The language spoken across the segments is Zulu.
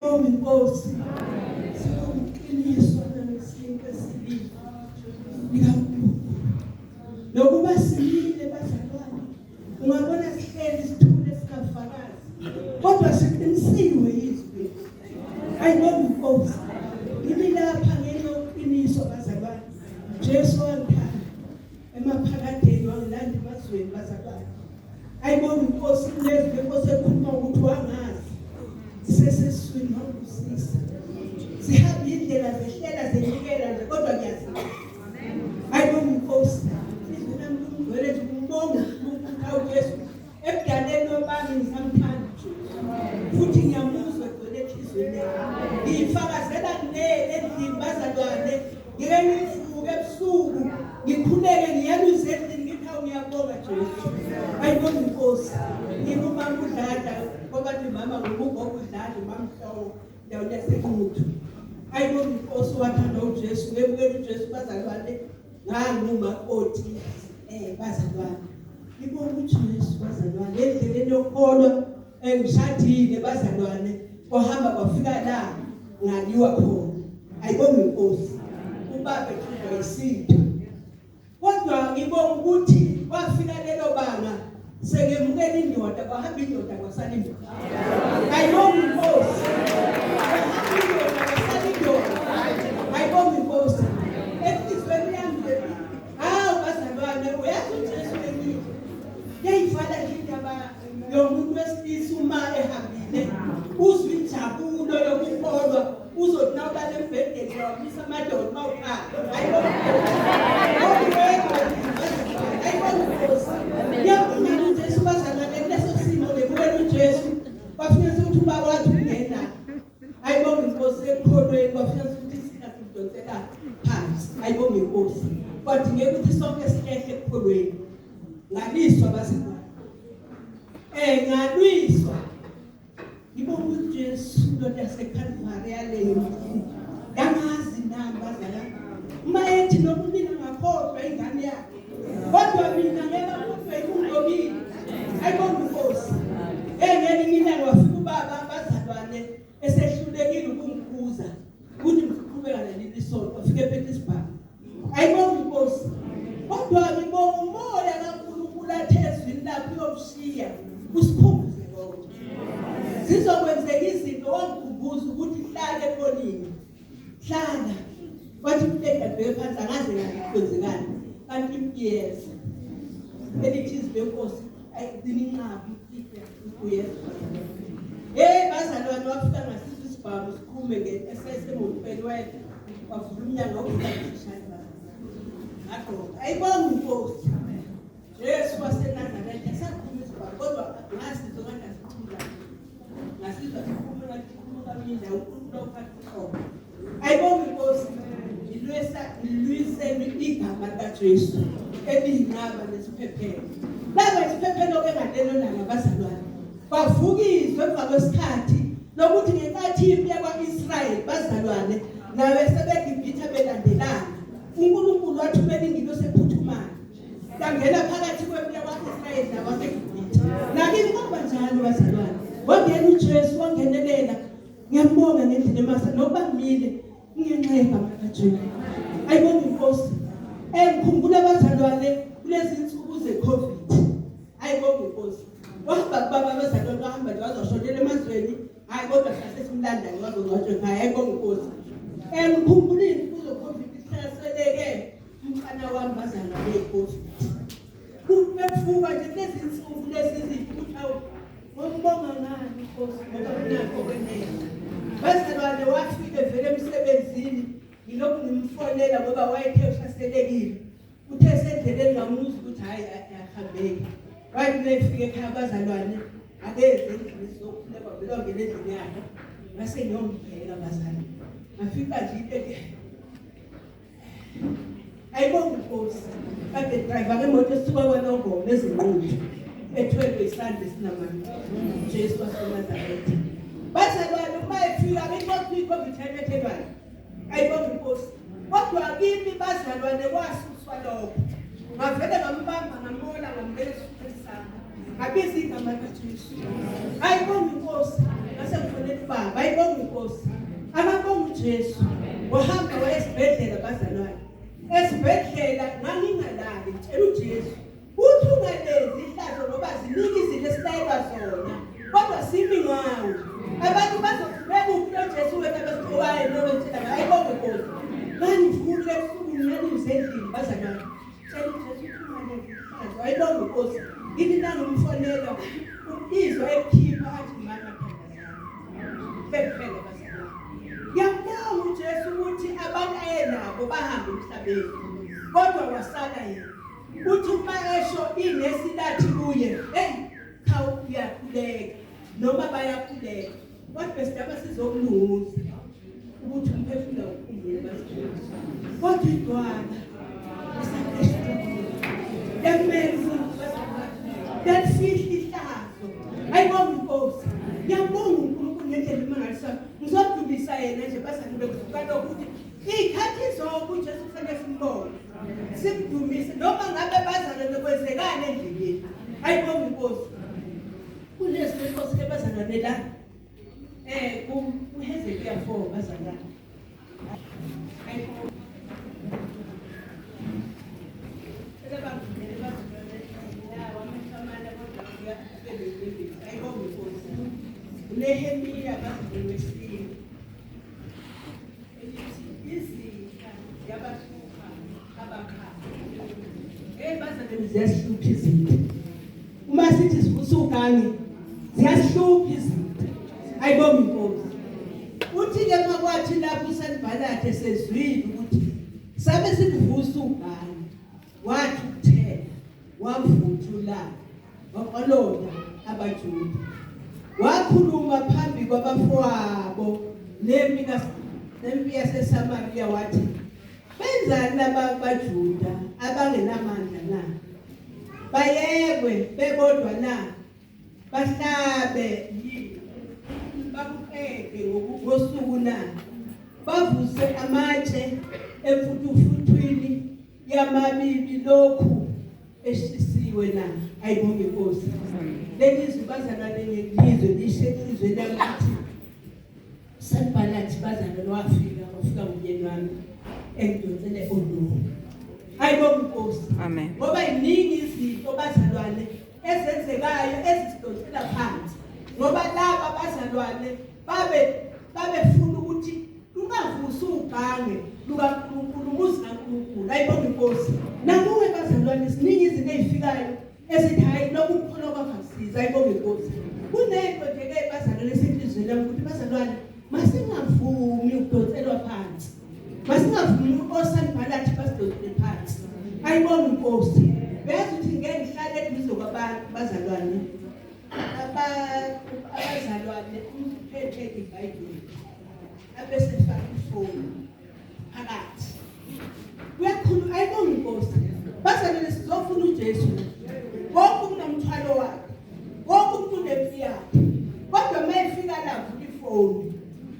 Sibonga inkosi. Sibonga iqiniso nalesinto esibili likaNkulunkulu. Nokuba simile bazalwane, ungabona sihleli sithule singafakazi, kodwa siqinisiwe izwi. Ayibonga inkosi. Ngimi lapha ngenxa yokuqiniswa bazalwane. Jesu wangithanda emaphakadeni wangilanda emazweni bazalwane. Ayibonga inkosi kulezi lenkosi ekhuluma ukuthi wangazi seseswini wangibusisa. Sihamba indlela zehlela zenyukela nje kodwa ngiyazama. Ayibonga inkosi. Izwi lami lingcwele nje umbonga uNkulunkulu awu Jesu. Ebudaleni obami ngisamthanda uJesu. Futhi ngiyamuzwa egcwele enhliziyweni yami. Ngiyifakazela le endlini bazalwane. Ngike ngivuke ebusuku ngikhuleke ngiyaluze endlini ngithi awu ngiyabonga Jesu. Ayibonga inkosi. Ngingumama uDladla ngoba nje mama ngugogo uDladla umamhlowo endaweni yaseNquthu. Ayibonga inkosi wathanda uJesu ngemukela uJesu bazalwane ngangumakoti bazalwane. Ngibonga uJesu bazalwane endleleni yokukholwa engishadile bazalwane kwahamba kwafika la ngaliwa khona. Ayibonga inkosi. Ubaba ethundwa isitha. Kodwa ngibonga ukuthi kwafika lelo banga sengemukela indoda kwahamba indoda kwasala indoda. Ayibonga inkosi. Kwahamba indoda kwasala indoda. Ayibonga inkosi. Enhliziyweni yami nje hawu bazalwane uyazi uJesu emile. Yayivala nje indaba yomuntu wesilisa uma ehambile uzwa injabulo yokukholwa uzothi nawulala embhedeni wamisa amadoda uma ukhala ayibona uJesu bazalwane kuleso simo ngebukela uJesu kwafika ukuthi ubaba wathi ungena ayibonga inkosi ekukholweni kwafika ukuthi isikhathi sidonsela phansi ayibonga inkosi kwadingeka ukuthi sonke sihlehle ekukholweni ngaliswa bazalwane ngalwiswa ngibonga uJesu indoda yaseCalvary yaleyo yangazi nami bazalwane uma ethi noma mina ngakhohlwa ingane yakhe kodwa mina ngeke akhohlwe ikungobile ayibonga inkosi ngelinye ilanga wafika ubaba abazalwane esehlulekile ukungikhuza ukuthi ngiqhubeka naleli sonto wafika ephethe isibhamu ayibonga inkosi kodwa ngibonga umoya kaNkulunkulu athe ezwini lakhe uyomshiya usikhumbuze konke zizokwenzeka izinto wangikhumbuza ukuthi hlale ekhonini hlala wathi umtenda bheke phansi angaze kwenzekani kanti iyeza elithi izwi lenkosi ayigcina inqabi uyezwa hey bazalwane wafika ngasizwe isibhamu siqhume nge-esesemotweni wethu wavula umnyango wavula isishane ngagqoka ayibonga inkosi Jesu waseNazaretha saqhuma isibhamu kodwa ngasizwa ngathi asiqhumula ngasizwa siqhuma ngathi siqhuma kamina uNkulunkulu awuphatha uqobo ayibonga inkosi ngilwisa ngilwisele igama likaJesu eliyinqaba nesiphephelo laba isiphephelo ke ngalelo langa bazalwane bavukizwe emva kwesikhathi lokuthi ngenkathi impi yakwa-Israyeli bazalwane nawe sebeGibhithe belandelana uNkulunkulu wathumela ingilosi ephuthumayo yangena phakathi kwempi yakwa-Israyeli nabaseGibhithe nakini kwaba njalo bazalwane wangena uJesu wangenelela ngiyambonga ngendlela emasa nokuba ngimile ngenxa yegama likaJesu ayibonga inkosi engikhumbula abazalwane kulezi nsuku ze-COVID ayibonga inkosi wahamba kubaba abazalwane wahamba nje wazoshonela emazweni hayi kodwa sase simlanda nje wazongcwatshwa ekhaya ayibonga inkosi engikhumbula iy'nsuku ze-COVID sihlaseleke umfana wami bazalwane be-COVID kubethuka nje kulezi nsuku lezi zinto ukuthi awu ngombonga ngani inkosi ngoba kunakho kwenele bazalwane wafike vele emsebenzini ngilokhu ngimfonela ngoba wayethe uhlaselekile uthe esendleleni ngamuzwa ukuthi hhayi ahambeki wathi uma efika ekhaya abazalwane akeze endlini sizokhuleka vele wangena endlini yakhe ngase ngiyombheka bazalwane ngafika nje into ayibonga inkosi kade driver ngemoto esuka kwanongoma ezinquthu ethwelwe isandla esinamandla Jesu waseNazaretha bazalwane uma efika inkosi i-COVID ayibethelwayo ayibonga inkosi kodwa kimi bazalwane kwasuswa lokho ngavele ngambamba ngamola ngambeka esifubeni sami ngabiza igama likaJesu ayibonga inkosi. Ngase ngifonela ubaba, ayibonga inkosi. Ababonga uJesu. Wahamba waya esibhedlela bazalwane. Esibhedlela ngangingalali, ngitshela uJesu. Uthi ungalenzi ihlazo ngoba ziningi izinto esilayelwa zona. Kodwa simi ngawo. Abantu bazothi bekuphi lo Jesu wethu abesixowayo lo bethela ngayo ayibonga inkosi. Ngangivukile ebusuku ngiyaluze endlini bazalwane. Tshela uJesu uthi ungalenzi ihlazo ayibonga inkosi. Ngithi nangimfonela izwa ekukhipha athi mama thandazana. Bekuphela bazalwane. Ngiyambonga uJesu ukuthi abantu ayenabo bahambe emhlabeni. Kodwa wasala yena. Uthi uma esho inesi lathi kuye, hey, cha uyakhuleka noma bayakhuleka. Kodwa besidaba sizokulunguza ukuthi umphefumulo ukhumbule bazalwane. Kodwa idwala ekumele umuntu bazalwane lelifihla ihlazo. Ayibonga inkosi. Ngiyabonga uNkulunkulu ngendlela emangalisayo. Ngizodumisa yena nje bazalwane bekuvuka lokhu ukuthi iy'khathi zonke uJesu kufanele simbone. Simdumise noma ngabe bazalwane kwenzekani endleleni. Ayibonga inkosi. Kulezi lenkosi ke bazalwane la. KuHezekiya 4 bazalwane. Ayibonga. Ayibonga inkosi. UNehemiya bazalwane wesine. Elithi izitha ziyabahlupha abakhala. Hey bazalwane ziyasihlupha izitha. Uma sithi sivusa ugange ziyasihlupha izitha. Ayibonga inkosi. Uthi ke makwathi lapho uSanibhalathi esezwile ukuthi sabe sikuvusa ugange wathi ukuthela wavuthula wakolonda abaJuda wakhuluma phambi kwabafowabo nempi nempi yaseSamariya wathi benzani laba baJuda abangenamandla na bayekwe bebodwa na bahlabe yini bakuqede ngosuku na bavuse amatshe emfutufuthwini yamabibi lokhu eshisiwe na ayibonge inkosi leli zwi bazalwane ngelizwe lishe enhliziyweni yami ukuthi Sanibhalathi bazalwane wafika wafika umyeni wami engidonsele oluwo ayibonge inkosi amen ngoba iningi izinto bazalwane ezenzekayo ezisidonsela phansi ngoba laba bazalwane babe babefuna ukuthi lungavusi ugange lukaNkulunkulu umuzi kaNkulunkulu ayibonge inkosi nakuwe bazalwane ziningi izinto ezifikayo ezithi hayi lokhu kukholwa kwakho akusizi ayibonge inkosi kunento nje ke bazalwane esenhliziyweni yami ukuthi bazalwane masingavumi ukudonselwa phansi masingavumi osanibhalathi basidonsele phansi ayibonge inkosi uyazi ukuthi ngeke ngihlale eduze kwabantu bazalwane abazalwane umuntu uphethe ibhayibheli abesefaka ifoni phakathi uyakhuluma ayibonge inkosi bazalwane sizofuna uJesu wonke umuntu unomthwalo wakhe wonke umuntu unempi yakhe kodwa uma efika la vula ifoni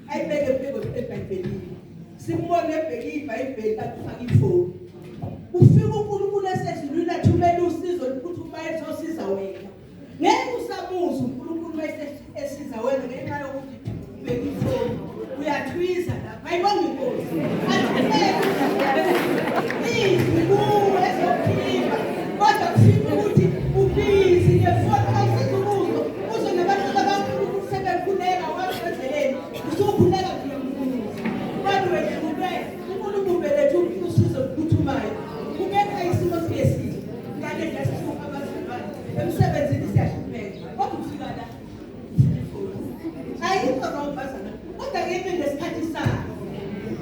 ayibeke ebheke ebhayibhelini simbone ebheke ibhayibheli akufaka ifoni ufika uNkulunkulu esezulwini athumele usizo oluphuthumayo ezosiza wena ngeke usamuza uNkulunkulu uma esiza wena ngenxa yokuthi ubheke ifoni uyathwiza lapha ayibonga inkosi izwi kuwe ezophila kodwa kufika ukuthi ubhizi ngefoni awusiza ukuzwa uzwe nabantwana baNkulunkulu sebekhuleka wazi endleleni usukhuleka kuyoMkulunkulu kodwa wehlulwe uNkulunkulu belethe usizo oluphuthumayo kubeka isimo singesihle ngale ndlela abazalwane emsebenzini siyahlupheka kodwa ufika la ayikho wrong bazalwane kodwa ke ibe nesikhathi sayo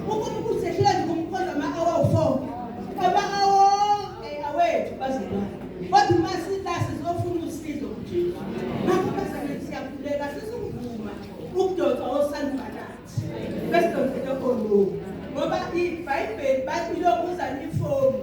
uNkulunkulu sehlula nje kumkhonza ama-hour awu-4 ama-hour wonke awethu bazalwane kodwa uma sila sizofuna usizo kuJesu ngakho bazalwane siyakhuleka sizokuvuma ukudonswa osanibhalathi besidonsele oluwo ngoba ibhayibheli bathi ilokuza ifoni